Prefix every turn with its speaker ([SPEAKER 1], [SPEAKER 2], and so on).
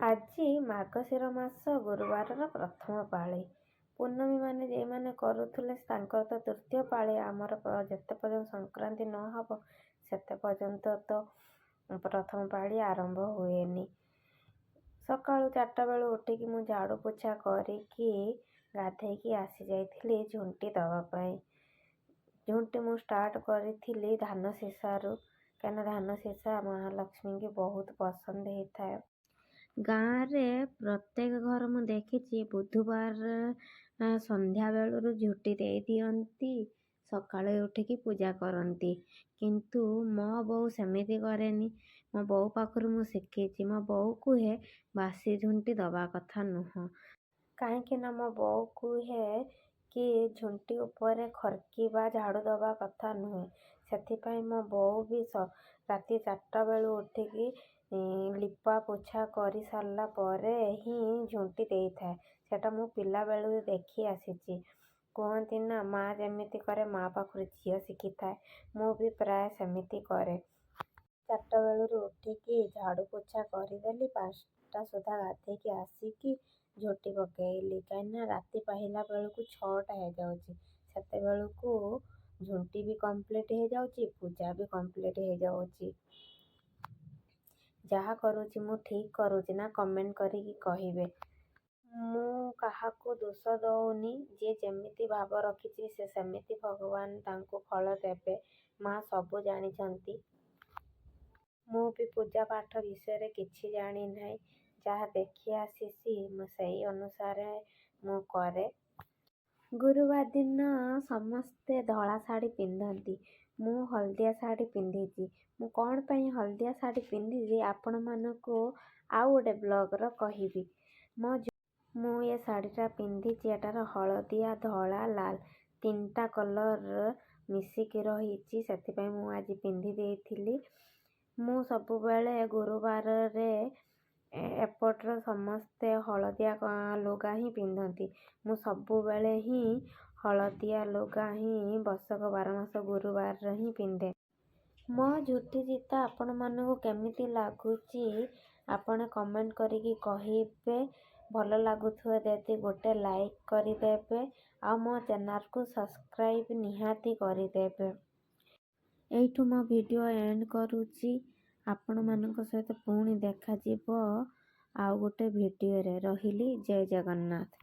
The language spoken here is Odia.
[SPEAKER 1] ଆଜି ମାର୍ଗଶିର ମାସ ଗୁରୁବାରର ପ୍ରଥମ ପାଳି। ପୂର୍ଣ୍ଣମୀ ମାନେ ଯେଉଁମାନେ କରୁଥିଲେ ତାଙ୍କର ତ ତୃତୀୟ ପାଳି। ଆମର ଯେତେ ପର୍ଯ୍ୟନ୍ତ ସଂକ୍ରାନ୍ତି ନ ହେବ, ସେତେ ପର୍ଯ୍ୟନ୍ତ ତ ପ୍ରଥମ ପାଳି ଆରମ୍ଭ ହୁଏନି। ସକାଳୁ 4ଟା ବେଳୁ ଉଠିକି ମୁଁ ଝାଡ଼ୁ ପୋଛା କରିକି ଗାଧେଇକି ଆସିଯାଇଥିଲି ଝୁଣ୍ଟି ଦେବା ପାଇଁ। ଝୁଣ୍ଟି ମୁଁ ଷ୍ଟାର୍ଟ କରିଥିଲି ଧାନ ଶୀଷାରୁ, କାହିଁକିନା ଧାନ ଶୀଷା ମହାଲକ୍ଷ୍ମୀଙ୍କୁ ବହୁତ ପସନ୍ଦ ହେଇଥାଏ। ଗାଁରେ ପ୍ରତ୍ୟେକ ଘର ମୁଁ ଦେଖିଛି, ବୁଧବାର ସନ୍ଧ୍ୟାବେଳରୁ ଝୁଟି ଦେଇ ଦିଅନ୍ତି, ସକାଳୁ ଉଠିକି ପୂଜା କରନ୍ତି। କିନ୍ତୁ ମୋ ବୋଉ ସେମିତି କରେନି। ମୋ ବୋଉ ପାଖରୁ ମୁଁ ଶିଖିଛି। ମୋ ବୋଉ କୁହେ, ବାସି ଝୁଣ୍ଟି ଦେବା କଥା ନୁହଁ। କାହିଁକି ନା ମୋ ବୋଉ କୁହେ କି ଝୁଣ୍ଟି ଉପରେ ଖରକିବା, ଝାଡ଼ୁ ଦେବା କଥା ନୁହେଁ। ସେଥିପାଇଁ ମୋ ବୋଉ ବି ରାତି 4ଟା ବେଳୁ ଉଠିକି ଲିପା ପୋଛା କରିସାରିଲା ପରେ ହିଁ ଝୁଣ୍ଟି ଦେଇଥାଏ। ସେଇଟା ମୁଁ ପିଲାବେଳୁ ଦେଖି ଆସିଛି। କୁହନ୍ତି ନା, ମା ଯେମିତି କରେ, ମା ପାଖରୁ ଝିଅ ଶିଖିଥାଏ। ମୁଁ ବି ପ୍ରାୟ ସେମିତି କରେ। 4ଟା ବେଳରୁ ଉଠିକି ଝାଡ଼ୁ ପୋଛା କରିଦେଲି, 5ଟା ସୁଦ୍ଧା ଗାଧେଇକି ଆସିକି ଝୋଟି ପକେଇଲି, କାହିଁକିନା ରାତି ପାହିଲା ବେଳକୁ 6ଟା ହେଇଯାଉଛି। ସେତେବେଳକୁ ଝୁଣ୍ଟି ବି କମ୍ପ୍ଲିଟ୍ ହେଇଯାଉଛି, ପୂଜା ବି କମ୍ପ୍ଲିଟ୍ ହେଇଯାଉଛି। ଯାହା କରୁଛି ମୁଁ ଠିକ୍ କରୁଛି ନା, କମେଣ୍ଟ କରିକି କହିବେ। ମୁଁ କାହାକୁ ଦୋଷ ଦେଉନି। ଯିଏ ଯେମିତି ଭାବ ରଖିଛି, ସେ ସେମିତି ଭଗବାନ ତାଙ୍କୁ ଫଳ ଦେବେ। ମା ସବୁ ଜାଣିଛନ୍ତି। ମୁଁ ବି ପୂଜା ପାଠ ବିଷୟରେ କିଛି ଜାଣିନାହିଁ। ଯାହା ଦେଖି ଆସିଛି, ମୁଁ ସେଇ ଅନୁସାରେ ମୁଁ କରେ। ଗୁରୁବାର ଦିନ ସମସ୍ତେ ଧଳା ଶାଢ଼ୀ ପିନ୍ଧନ୍ତି। ମୁଁ ହଳଦିଆ ଶାଢ଼ୀ ପିନ୍ଧିଛି। ମୁଁ କ'ଣ ପାଇଁ ହଳଦିଆ ଶାଢ଼ୀ ପିନ୍ଧିଛି, ଆପଣମାନଙ୍କୁ ଆଉ ଗୋଟେ ବ୍ଲଗ୍‌ରେ କହିବି। ମୁଁ ଏ ଶାଢ଼ୀଟା ପିନ୍ଧିଛି। ଏଟାର ହଳଦିଆ, ଧଳା, ଲାଲ ତିନିଟା କଲର୍ ମିଶିକି ରହିଛି। ସେଥିପାଇଁ ମୁଁ ଆଜି ପିନ୍ଧି ଦେଇଥିଲି। ମୁଁ ସବୁବେଳେ ଗୁରୁବାରରେ, ଏପଟର ସମସ୍ତେ ହଳଦିଆ ଲୁଗା ହିଁ ପିନ୍ଧନ୍ତି, ମୁଁ ସବୁବେଳେ ହିଁ ହଳଦିଆ ଲୁଗା ହିଁ ବର୍ଷକ 12 ମାସ ଗୁରୁବାରରେ ହିଁ ପିନ୍ଧେ। ମୋ ଝୋଟି ଚିତା ଆପଣମାନଙ୍କୁ କେମିତି ଲାଗୁଛି, ଆପଣ କମେଣ୍ଟ କରିକି କହିବେ। ଭଲ ଲାଗୁଥିବ ଯଦି ଗୋଟେ ଲାଇକ୍ କରିଦେବେ ଆଉ ମୋ ଚ୍ୟାନେଲକୁ ସବସ୍କ୍ରାଇବ୍ ନିହାତି କରିଦେବେ। ଏଇଠୁ ମୋ ଭିଡ଼ିଓ ଏଣ୍ଡ କରୁଛି। ଆପଣମାନଙ୍କ ସହିତ ପୁଣି ଦେଖାଯିବ ଆଉ ଗୋଟେ ଭିଡ଼ିଓରେ। ରହିଲି, ଜୟ ଜଗନ୍ନାଥ।